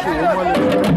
Swi huma leswi.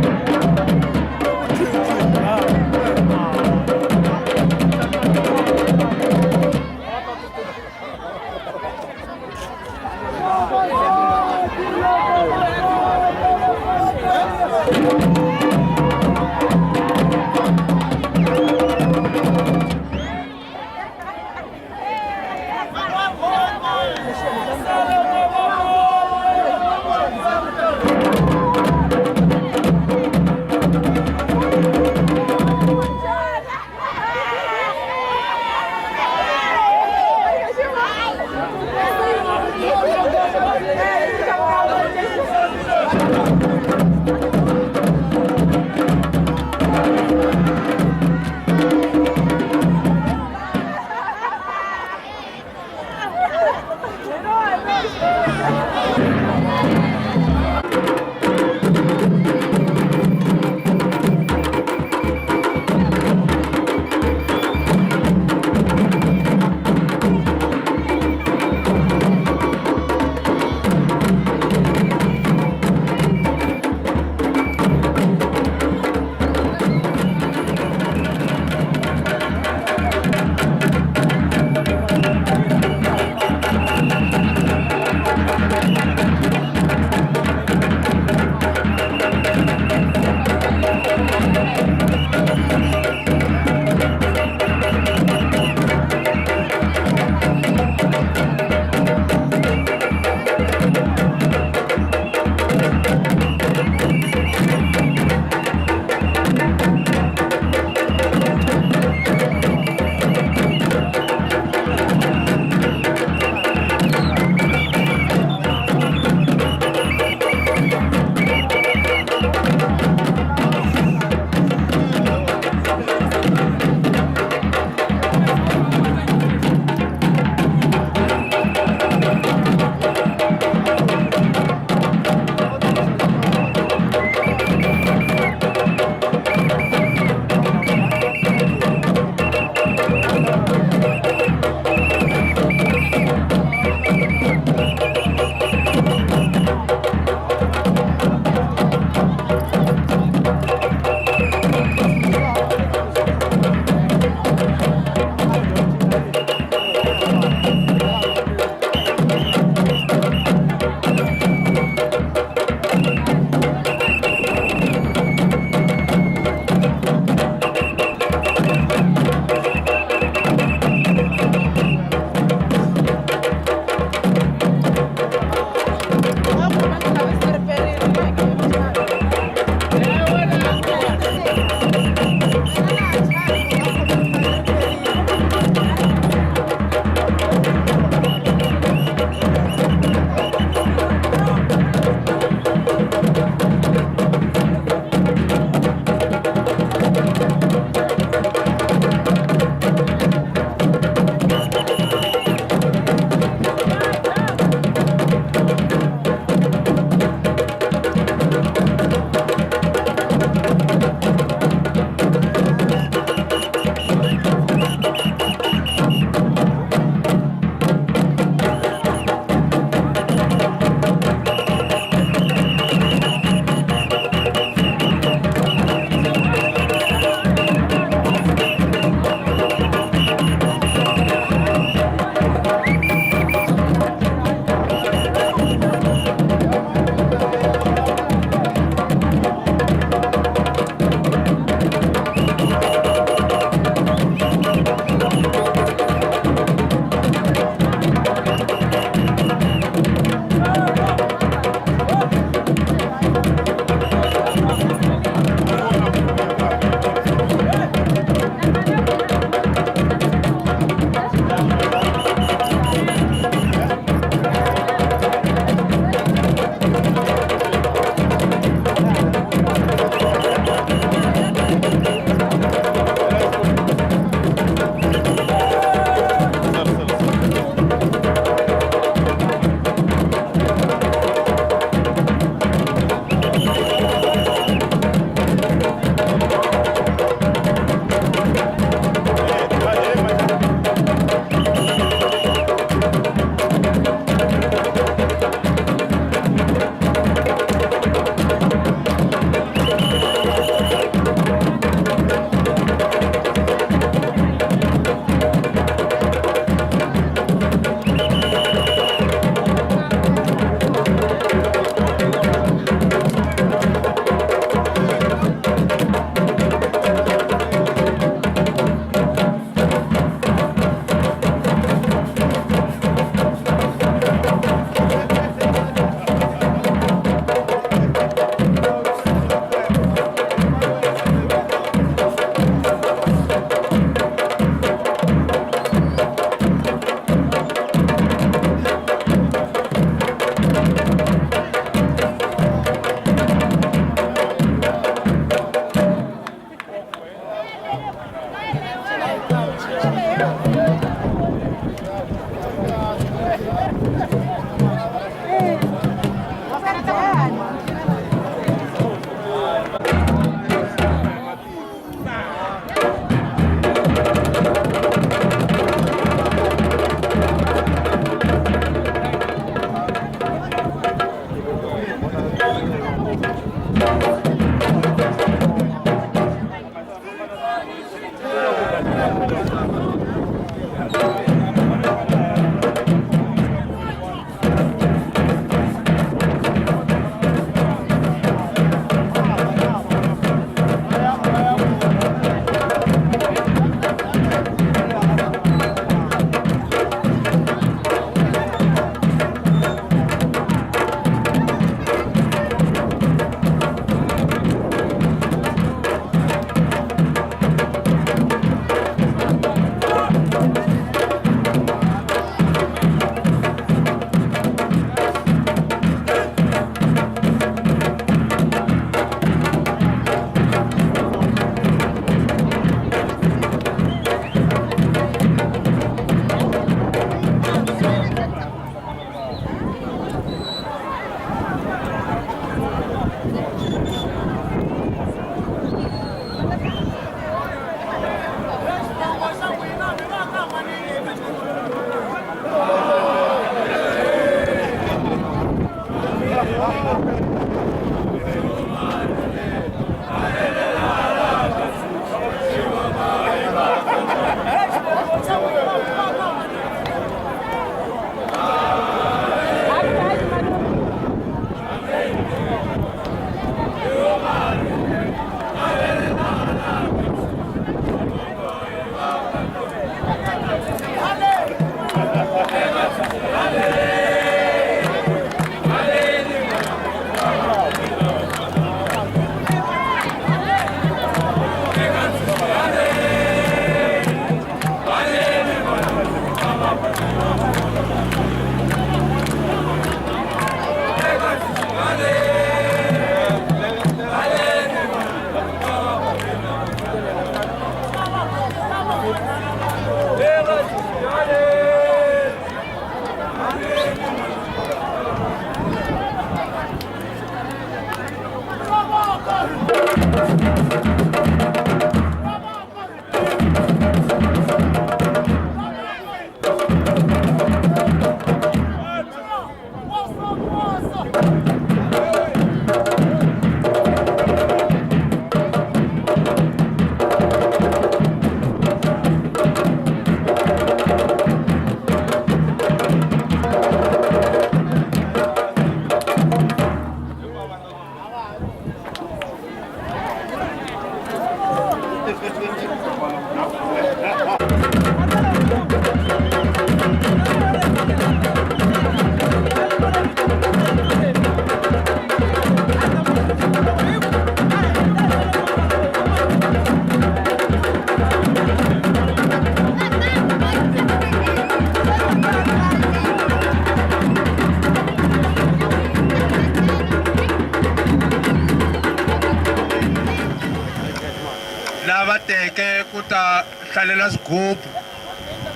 Lava teke ku ta hlalela swigubu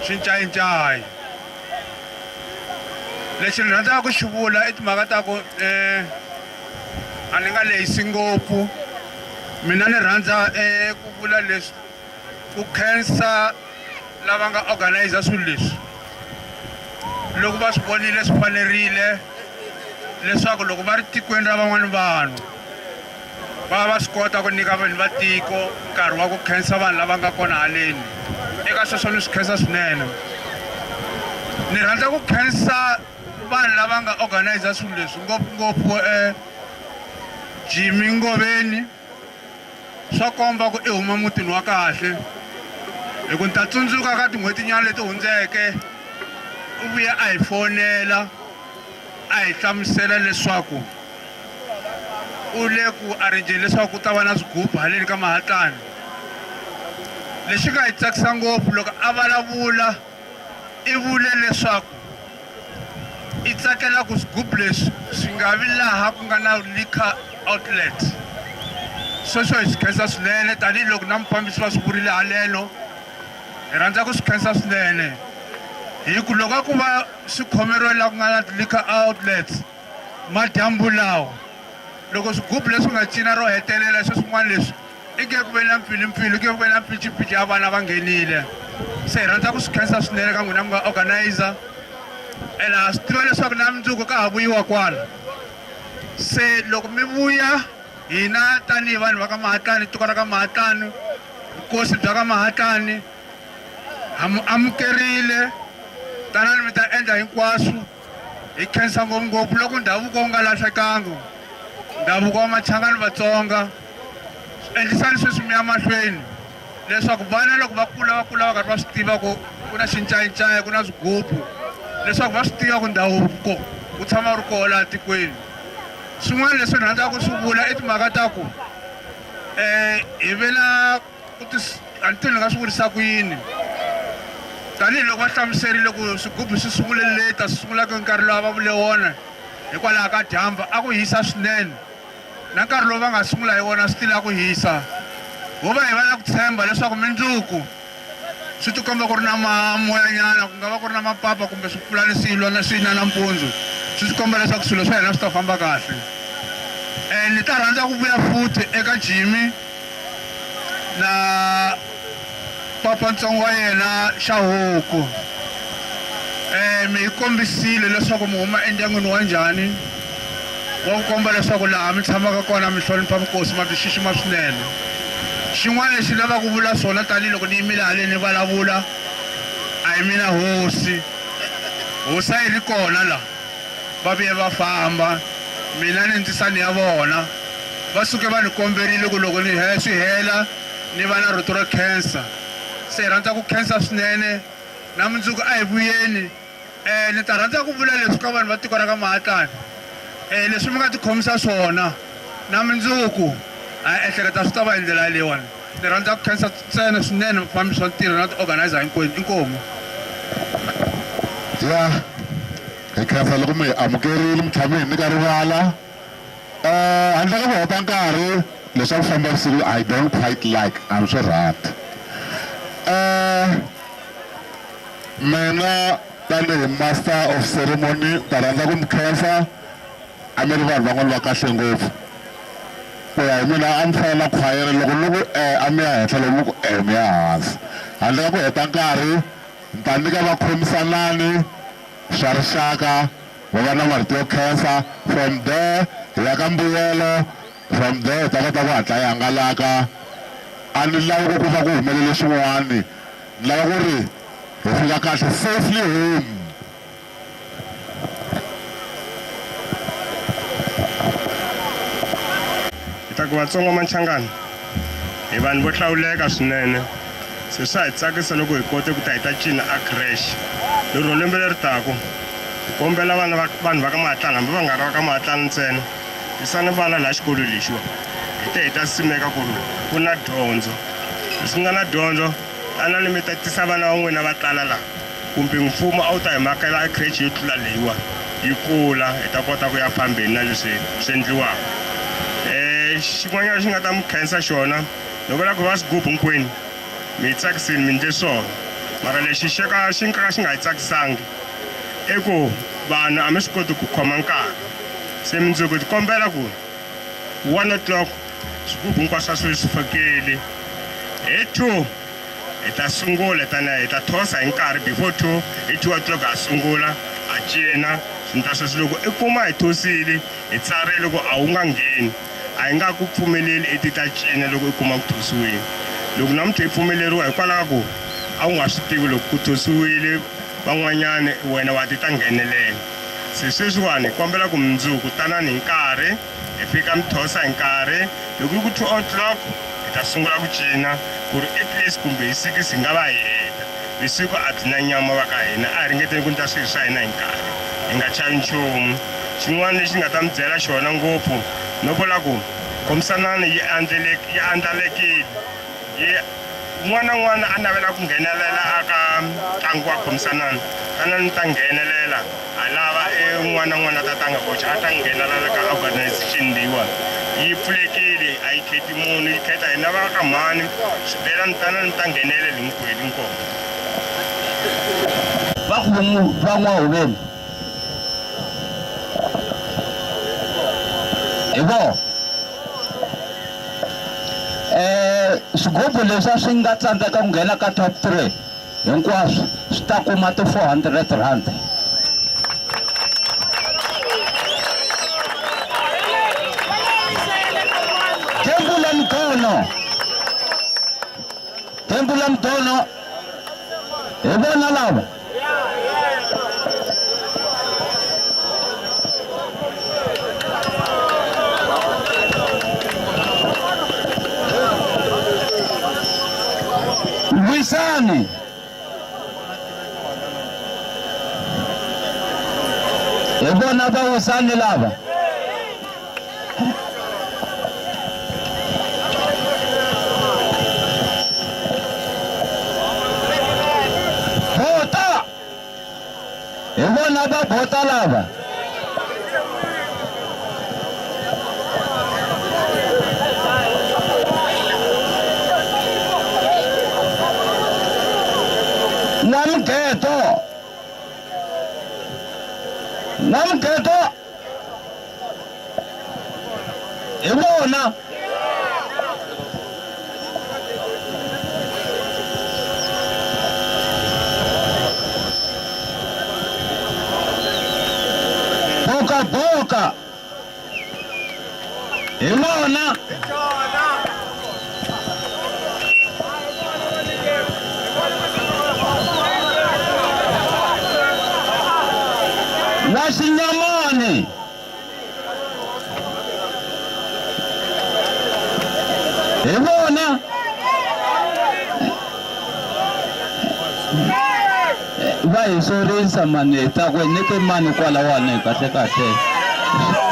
swincayincayi lexi ni rhandzaka ku xi vula i timhaka ta ku um a ni nga lehisi ngopfu mina ni rhandza um ku vula leswi ku khensa lava nga organizer swilo leswi loko va swi vonile swi fanerile leswaku loko va ri tikweni ra van'wani vanhu va va swi kota ku nyika vanhu va tiko nkarhi wa ku khensa vanhu lava nga kona haleni eka sweswo ni swi khensa swinene ni rhandza ku khensa vanhu lava nga organizer swilo leswi ngopfungopfu um Jimmy Ngoveni swa komba ku i huma mutini wa kahle hi ku ni ta tsundzuka ka tin'hwetinyana leti hundzeke u vuye a hi fonela a hi hlamusela leswaku u le ku arrange-ni leswaku ku ta va na swigubu haleni ka Mahatlani lexi nga hi tsakisa ngopfu loko a vulavula i vule leswaku i tsakela ku swigubu leswi swi nga vi laha ku nga na liquor outlet sweswo hi swi khensa swinene tanihiloko na mufambisi va swi vurile haleno hi rhandza ku swi khensa swinene hi ku loko a ku va swi khomeriwe laha ku nga na ti-liquor outlets madyambu lawa loko swigubu leswi nga cina ro hetelela sweswin'wana leswi i nge ku ve na mpfilimpfilu i nge ku ve na mpficimpfici ya vana va nghenile se hi rhandza ku swi khensa swinene ka n'wina mi nga organizer ene ha swi tiva leswaku na mundzuku ka ha vuyiwa kwala se loko mi vuya hina tanihi vanhu va ka Mahatlani tiko ra ka Mahatlani vukosi bya ka Mahatlani ha mu amukerile tanani mi ta endla hinkwaswo hi khensa ngopfungopfu loko ndhavuko wu nga lahlekangi ndhavuko wa Machangani Vatsonga endlisani sweswi mi ya mahlweni leswaku vana loko va kula va kula va karhi va swi tiva ku ku na xincayincayi ku na swigubu leswaku va swi tiva ku ndhavuko wu tshama wu ri kona laha tikweni swin'wana leswi ni rhandzaka ku swi vula i timhaka ta ku um hi ve na ku ti a ni tivi ni nga swi vurisa ku yini tanihiloko va hlamuserile ku swigubu swi sungule leta swi sungulaka nkarhi lowu a va vule wona hikwalaho ka dyambu a ku hisa swinene na nkarhi lowu va nga sungula hi wona swi tile a ku hisa ho va hi va na ku tshemba leswaku mindzuku swi tikomba ku ri na mamoyanyana ku nga va ku ri na mapapa kumbe swipfulani swi lwa na swi na nampundzu swi tikomba leswaku swilo swa hina swi ta famba kahle um ni ta rhandza ku vuya futhi eka Jimmy na papa ntsongo wa yena Xahuku mi hi kombisile leswaku mi huma endyangwini wa njhani wa ku komba leswaku laha mi tshamaka kona mi hlonipha vukosi ma byi xixima swinene xin'wana lexi lavaka ku vula swona tanihiloko ni yimile haleni ni vulavula a hi mina hosi hosi a yi ri kona la va vuye va famba mina ni ndzisani ya vona va suke va ni komberile ku loko ni swi hela ni va na rito ro khensa se hi rhandza ku khensa swinene na mundzuku a hi vuyeni. Um ni ta rhandza ku vula leswi ka vanhu va tiko ra ka Mahatlani um leswi mi nga tikhomisa swona na mundzuku a ehleketa swi ta va hi ndlela yaleyiwani. Ni rhandza ku khensa ntsena swinene vafambisi va ntirho na ti-organizer hinkwenu. Inkomu. Ya, hi khensa loko mi hi amukerile mi tlhela mi hi nyika rivala. Handle ka ku heta nkarhi, leswa ku famba vusiku I don't quite like, a ni swi rhandzi. Mina tanihi master of ceremony ni ta rhandza ku mi khensa, a mi ri vanhu van'wana va kahle ngopfu. Ku ya hi mina a mi fana na khwayere loko ni ku e a mi ya henhla loko ni ku e mi ya hansi. Handle ka ku heta nkarhi ni ta nyika vakhomisanani swa rixaka va va na marito yo khensa from there hi ya ka mbuyelo from there hi ta kota ku hatla hi hangalaka. A ni lavi ku ku va ku humelele swin'wani ni lava ku ri hi fika kahle safely home. Hi ta ku Vatsonga Machangani hi vanhu vo hlawuleka swinene se swa hi tsakisa loko hi kote ku ta hi ta cina a creche lero lembe leri taku hi kombela vana va vanhu va ka Mahatlana hambi va nga ri va ka Mahatlana ntsena tisani vana laha xikolweni lexiwa hi te hi ta simeka ku ri ku na dyondzo leswi nga na dyondzo tanani mi ta tisa vana va n'wina va tala laha kumbe mfumo a wu ta hi makela creche yo tlula leyiwa yi kula hi ta kota ku ya phambeni na leswi swi endliwaka um xin'wanyana xi nga ta mi khensa xona ni vula ku va swigubu hinkwenu mi yi tsakisini mi endle swona mara lexi xo ka xi nga xi nga hi tsakisangi i ku vanhu a mi swi koti ku khoma nkarhi se mundzuku ti kombela ku 1 o'clock swigubu hinkwaswo a swi swi fikile hi 2 hi ta sungula hi ta hi ta thosa hi nkarhi before 2 hi 2 o'clock ha sungula ha cina swi ta sweswi loko i kuma hi thosile hi tsarile ku a wu nga ngheni a hi nga ku pfumeleli i ti ta cina loko i kuma ku thosiwile loko namuntlha i pfumeleriwa hikwalaho ka ku a wu nga swi tivi loko ku thosiwile van'wanyani wena wa ti ta nghenelela se sweswiwani hi kombela ku mundzuku tanani hi nkarhi hi fika mi thosa hi nkarhi loko yi ku 2 o'clock hi ta sungula ku cina ku ri at least kumbe hi 6 hi nga va hi heta vusiku a byi na nyama va ka hina a hi ringeteni ku ndla swilo swa hina hi nkarhi hi nga chavi nchumu xin'wana lexi nga ta mi byela xona ngopfu no vula ku khomisanani yi yi andlalekile yi un'wana na un'wana a navela ku nghenelela aka ntlangu wa khomisanani tanani ta nghenelela ha lava un'wana na un'wana a ta tlanga boxa a ta nghenelela ka organization leyiwani yi pfulekile a yi kheti munhu yi khetha hina va ka mhani swibelani tanani ta nghenelela hinkwenu inkomu. Va ku va N'wahoveni hi vona. Swigubu leswi a swi nga tsandzeka ku nghena ka top 3 hinkwaswo swi ta kuma ti 400 rand. Thembula Mdono, Thembula Mdono, hi vona lava. Lwisani. Hi vona va wisani lava. Bota! Hi vona va bota lava. N'wamugeto! N'wamugeto! Hi vona. Boka boka. Hi vona. Wa Xinyamani. Hi vona. Va va hi sorisa mani hi ta ku hi nyike mani kwalawani kahle kahle.